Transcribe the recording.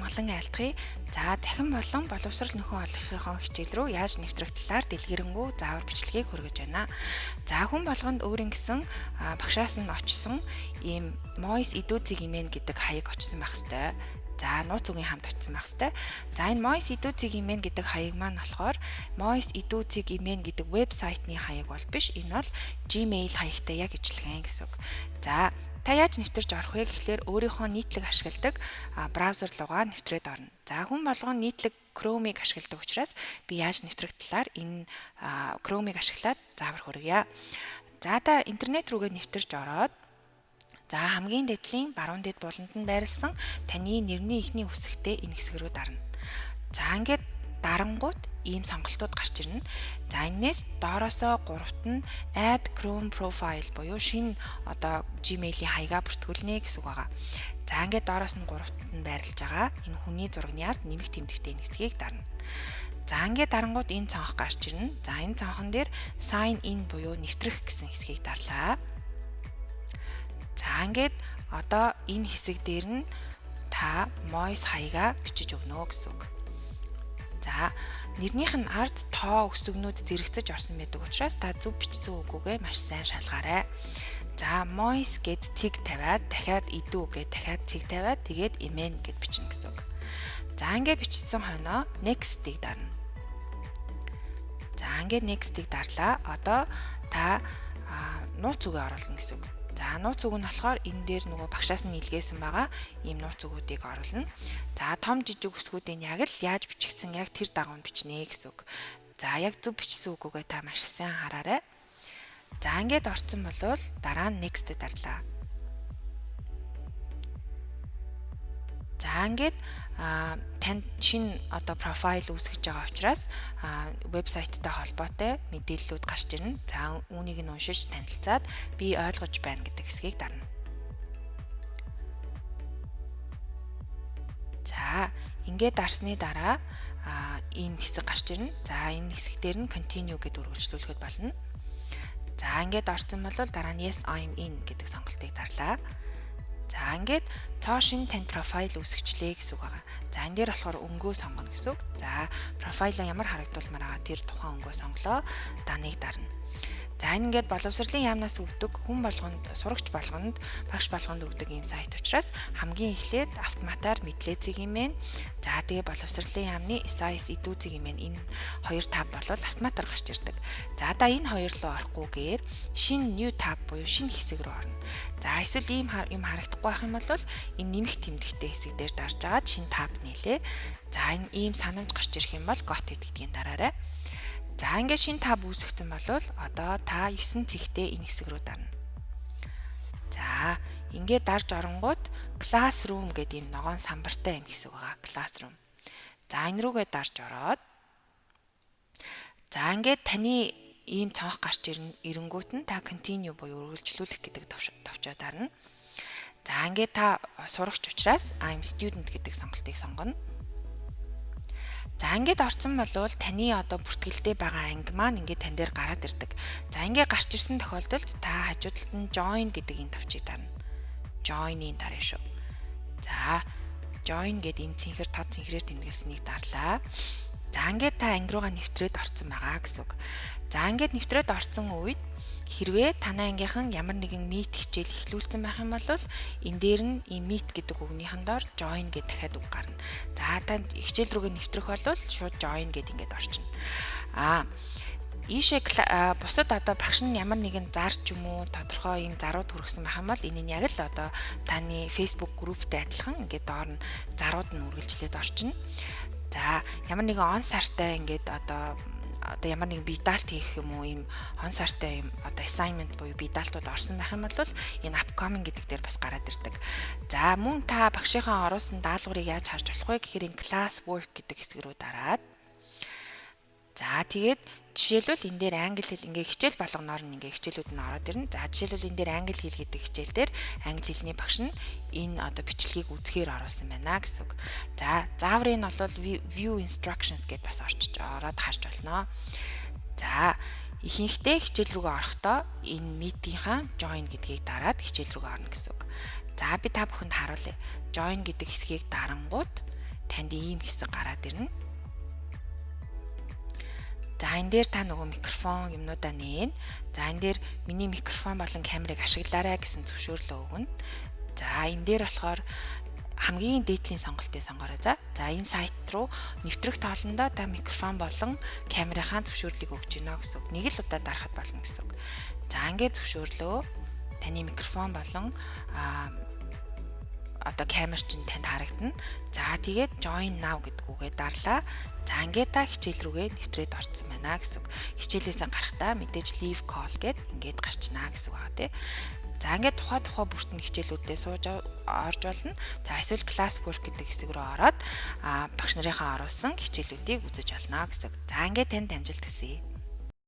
Амгалан айлтгая. За, цахим болон боловсрол нөхөн олонхийнхоо хичээл рүү яаж нэвтрэх талаар дэлгэрэнгүй заавар бичлэгийг хүргэж байна. За, хүн болгонд өөрийн гэсэн багшаас нь очсон ийм Mois Edu-цэг mn гэдэг хаяг очсон байх ёстой. За, нууц үгийн хамт очсон байх ёстой. За, энэ Mois Edu-цэг mn гэдэг хаяг маань болохоор Mois Edu-цэг mn гэдэг вебсайтны хаяг бол биш. Энэ бол Gmail хаягтай яг ижилхэн гэсэн үг. За, та яаж нэвтэрч орох вэ гэхлээр өөрийнхөө нийтлэг ашигладаг браузер руугаа нэвтрээд орно. За, хүн болгон нийтлэг Chrome-ыг ашигладаг учраас би яаж нэвтрэх талаар энэ Chrome-ыг ашиглаад заавар хүргье. За, та интернет рүүгээ нэвтэрч ороод, за, хамгийн дээд талын баруун дээд буланд нь байрласан таны нэрний эхний үсэгтэй энэ хэсэг рүү дарна. За, ингээд дарангуут ийм сонголтууд гарч ирнэ. За, энээс доороосоо гуравт нь Add Chrome Profile буюу шинэ одоо Gmail-ийн хаягаа бүртгүүлнэ гэсэн үг байгаа. За, ингээд доороос нь гуравт нь байрлаж байгаа энэ хүний зурагны ард нэмэх тэмдэгтэй энэ хэсгийг дарна. За, ингээд дарангуут энэ цонх гарч ирнэ. За, энэ цонхон дээр Sign in буюу нэвтрэх гэсэн хэсгийг дарлаа. За, ингээд одоо энэ хэсэг дээр нь та Mois хаягаа бичиж өгнө гэсэн үг. За, нэрнийх нь ард тоо өсгөнүүд зэрэгцэж орсон байдаг учраас та зөв бичсэн үгүйгээ маш сайн шалгаарай. За, Mois гэд цэг тавиад, дахиад edu гэд, дахиад цэг тавиад, тэгээд mn гэд бичнэ гэсэн үг. За, ингээд бичсэн хойноо next-ийг дарна. За, ингээд next-ийг дарлаа. Одоо та нууц үгээ оруулна гэсэн үг. За, нууц үг нь болохоор энэ дээр нөгөө багшаас нь илгээсэн байгаа ийм нууц үгүүдийг оруулна. За, том жижиг үсгүүдийг яг л яаж бичигдсэн яг тэр дагуу нь бичнэ гэсэн үг. За, яг зөв бичсэн үгүүгээ та маш сайн хараарай. За, ингээд орсон бол дараа нь next дарлаа. За, ингээд танд шинэ одоо профайл үүсгэж байгаа учраас вебсайттай холбоотой мэдээллүүд гарч ирнэ. За, үүнийг нь уншиж танилцаад би ойлгож байна гэдэг хэсгийг дарна. За, ингээд дарсны дараа ийм хэсэг гарч ирнэ. За, энэ хэсэг дээр нь continue гэдээ үргэлжлүүлэхэд болно. За, ингээд орсон бол дараа нь yes, I'm in гэдэг сонголтыг дарлаа. За, ингээд цоо шинэ танд профайл үүсгэчлээ гэсэн үг байгаа. За, энэ дээр болохоор өнгөө сонгоно гэсэн үг. За, профайлаа ямар харагдуулмаар байгаа тэр тухайн өнгөө сонголоо. Done-ыг дарна. За, энэ ингээд боловсролын яамнаас өгдөг, хүн болгонд, сурагч болгонд, багш болгонд өгдөг ийм сайт учраас хамгийн эхлээд автоматар мэдлээ цэг mn. За, тэгээ боловсролын яамны SIS edu цэг mn, энэ хоёр tab бол автоматар гарч ирдэг. За, та энэ хоёр руу орохгүйгээр шинэ new tab буюу шинэ хэсэг рүү орно. За, эсвэл ийм юм харагдахгүй байх юм бол энэ нэмэх тэмдэгтэй хэсэг дээр дарж агаад шинэ tab нээлээ. За, энэ ийм санамж гарч ирэх юм бол got it гэдгийг дараарай. За, ингээд шинэ tab үүсгэсэн бол одоо та 9 цэгтэй энэ хэсэг рүү дарна. За, ингээд дарж оронгууд classroom гэдэг ийм ногоон самбартай юм хэсэг байгаа. Classroom. За, энэ рүүгээ дарж ороод, за, ингээд таны ийм цонх гарч ирэнгүүт нь та continue буюу үргэлжлүүлэх гэдэг товчоо дарна. За, ингээд та сурагч учраас I'm student гэдэг сонголтыг сонгоно. За, ингээд орсон бол таны одоо бүртгэлтэй байгаа анги маань ингээд тань дээр гараад ирдэг. За, ингээд гарч ирсэн тохиолдолд та хажуу талд нь join гэдэг энэ товчийг дарна. Join-ийн дарна шүү. За, join гэдэг энэ цэнхэр тод цэнхрээр тэмдэглэснийг дарлаа. За, ингээд та анги руугаа нэвтрээд орсон байгаа гэсэн үг. За, ингээд нэвтрээд орсон үед хэрвээ танай ангийнхан ямар нэгэн meet хичээл эхлүүлсэн байх юм бол энэ дээр нь ийм meet гэдэг үгнийхэн доор join гэдэг дахиад үг гарна. За, та хичээл рүүгээ нэвтрэх бол шууд join гэд ингээд орчихно. Ийшээ бусад одоо багш нь ямар нэгэн зар ч юм уу тодорхой ийм зарууд хүргэсэн байх юм бол энэ нь яг л одоо таны Facebook групптэй адилхан ингээд доор нь зарууд нь үргэлжлээд орчихно. За, ямар нэгэн он сартай ингээд одоо ямар нэгэн бие даалт хийх юм уу, ийм он сартай юм одоо assignment буюу бие даалтууд орсон байх юм бол энэ upcoming гэдэг дээр бас гараад ирдэг. За, мөн та багшийнхаа оруулсан даалгаврыг яаж харж болох вэ гэхээр энэ class work гэдэг хэсэг рүү дараад, за, тэгээд жишээлбэл энэ дээр англи хэл, ингээ хичээл болгоноор нь ингээ хичээлүүд нь ороод ирнэ. За, жишээлбэл энэ дээр англи хэл гэдэг хичээл дээр англи хэлний багш нь энэ одоо бичлэгийг үзэхээр оруулсан байна гэсэн үг. За, зааврын нь бол view instructions гэдээ бас орчиж ороод харж болно. За, ихэнхдээ хичээл рүүгээ орохдоо энэ meeting-ийнхаа join гэдгийг дараад хичээл рүүгээ орно гэсэн үг. За, би та бүхэнд харуулъя. Join гэдэг хэсгийг дарангуут Танд ийм хэсэг гараад ирнэ. За, энэ дээр та нөгөө микрофон юмнуудаа нээн. За, энэ дээр миний микрофон болон камерыг ашиглаарай гэсэн зөвшөөрлөө өгнө. За, энэ дээр болохоор хамгийн дээдлийн сонголтыг сонгоорой, за. За, энэ сайт руу нэвтрэх тоолондоо та микрофон болон камерынхаа зөвшөөрлийг өгч гинэ гэсэн үг. Нэг л удаа дарахад болно гэсэн үг. За, ингээд зөвшөөрлөө. Таны микрофон болон одоо камер чинь танд харагдана. За, тэгээд "Join now" гэдэг үгээ дарлаа. За, ингээд та хичээл рүүгээ нэвтрээд орсон байна гэсэн үг. Хичээлээсээ гарахдаа мэдээж "Leave call" гэд ингээд гарчнаа гэсэн үг байгаа, тий. За, ингээд тухай тухай бүртэн хичээлүүдээ сууж орж болно. За, эсвэл class work гэдэг хэсэг рүү ороод багш нарынхаа оруулсан хичээлүүдийг үзэж болно гэсэн үг. За, ингээд танд амжилт хүсье.